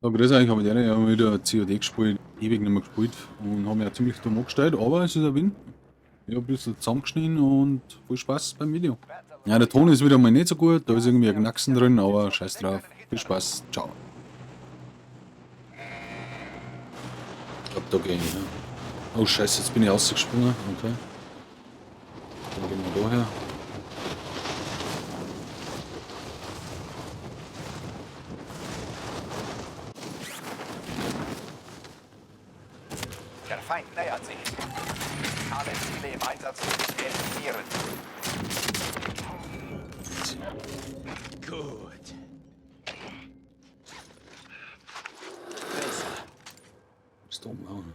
So, grüß euch, habe ich ich habe wieder COD gespielt, ewig nicht mehr gespielt und habe mich auch ziemlich dumm angestellt, aber es ist ein Win. Ich habe ein bisschen zusammengeschnitten und viel Spaß beim Video. Ja, der Ton ist wieder mal nicht so gut, da ist irgendwie ein Knacksen drin, aber scheiß drauf. Viel Spaß, ciao. Ich glaub, da geh ich, ja. Oh scheiße, jetzt bin ich rausgesprungen, okay. Dann gehen wir da her. Der Feind nähert sich. Alle Ziele im Einsatz eliminieren. Gut. Besser. Ist da oben auch noch.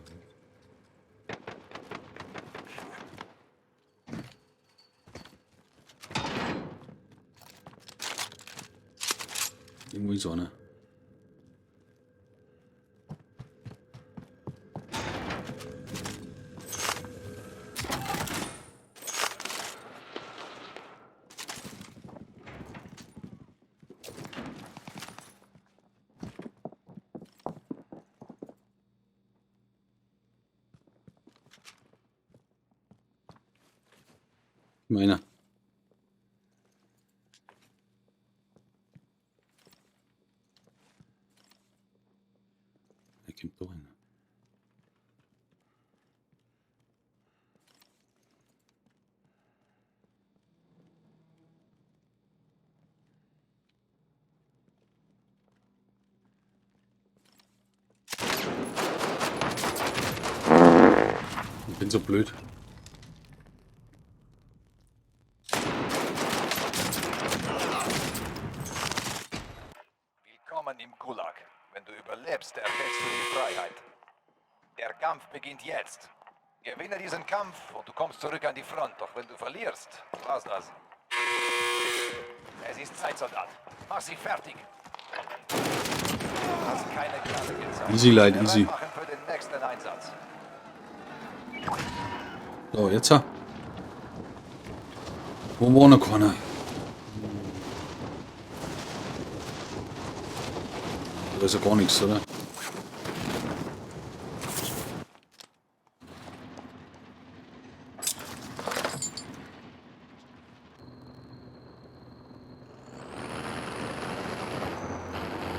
Irgendwo ist einer. Meiner. Er kommt da rein. Ich bin so blöd. Willkommen im Gulag. Wenn du überlebst, erhältst du die Freiheit. Der Kampf beginnt jetzt. Gewinne diesen Kampf und du kommst zurück an die Front. Doch wenn du verlierst, war's das. Es ist Zeit, Soldat. Mach sie fertig. Du hast keine Gnade gezeigt. Easy, Leute, easy. Bereit machen für den nächsten Einsatz. So, jetzt. Wo war noch keiner? Da ist ja gar nichts, oder?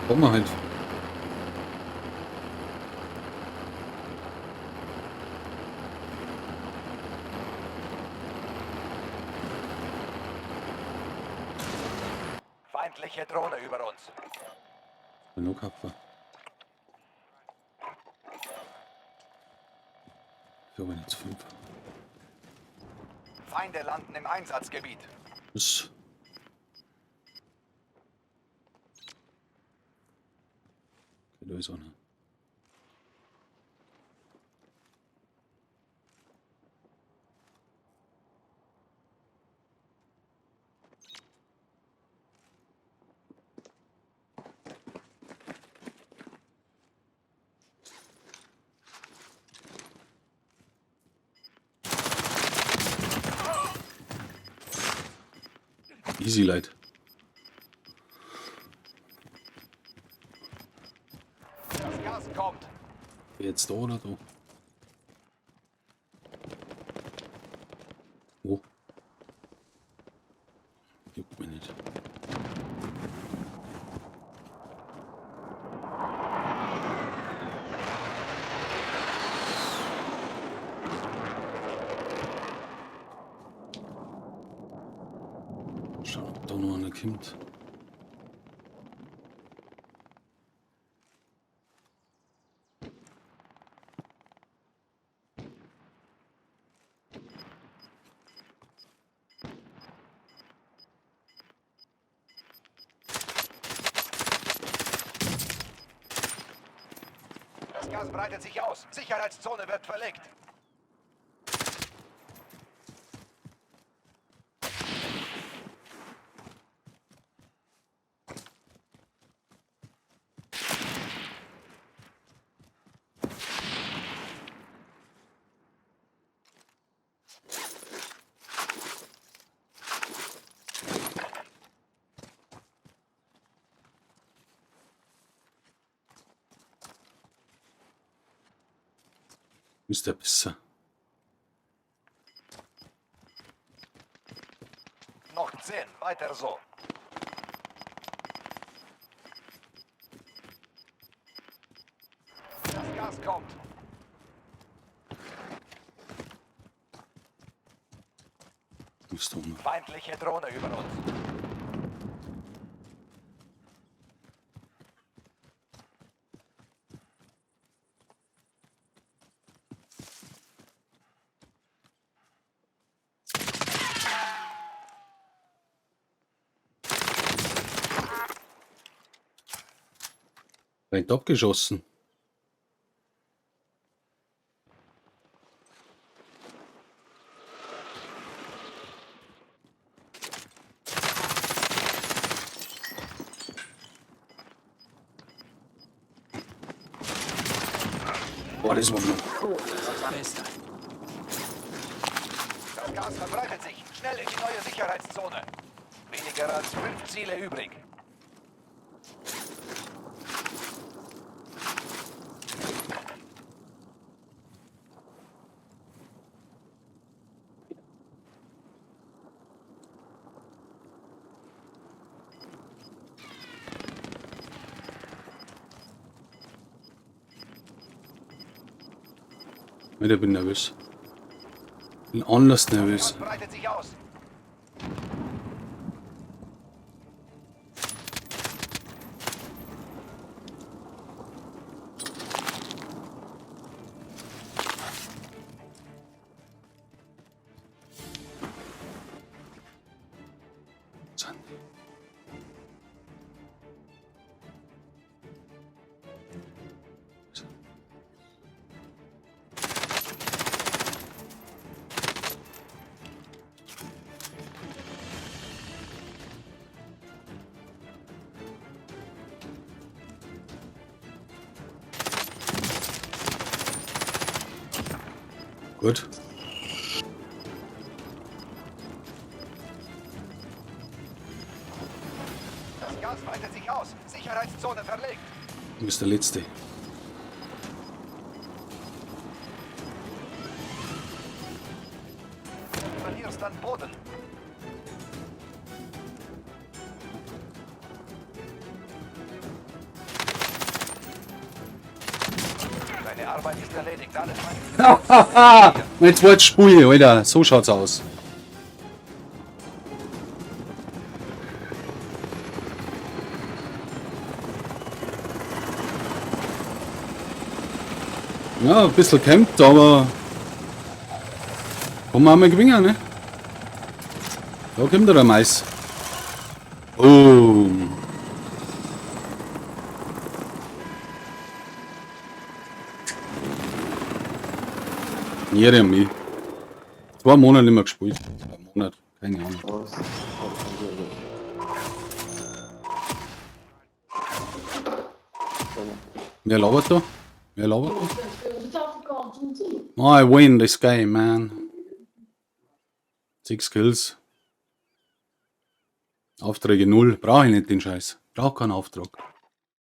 Kommen wir halt. Feindliche Drohne über uns. Genug Hapfer. Für aber jetzt 5. Feinde landen im Einsatzgebiet. Was? Okay, da ist einer. Easy, Leute. Das Gas kommt. Jetzt da oder da? Wo? Juckt mich nicht. Schauen, ob da noch einer kommt. Das Gas breitet sich aus. Sicherheitszone wird verlegt. Ist der besser. Noch 10. Weiter so. Das Gas kommt. Ist da noch. Feindliche Drohne über uns. Rennt abgeschossen. Boah, das war noch. Besser. Das Gas verbreitet sich. Schnell in die neue Sicherheitszone. Weniger als 5 Ziele übrig. Alter, bin nervös. Bin anders nervös. Gas breitet sich aus. Gut. Das Gas breitet sich aus. Sicherheitszone verlegt. Du bist der Letzte. Du verlierst an Boden. Deine Arbeit ist erledigt. Alles Mein zweites Spiel, Alter. So schaut's aus. Ja, ein bisschen kämpft, aber kann man auch mal gewinnen, ne? Da kommt der Mais. Oh. Jeremy. 2 Monate nicht mehr gespielt. 2 Monate, keine Ahnung. Wer labert da? Wer labert da? I win this game, man. 6 Kills. Aufträge 0. Brauche ich nicht den Scheiß. Brauche keinen Auftrag.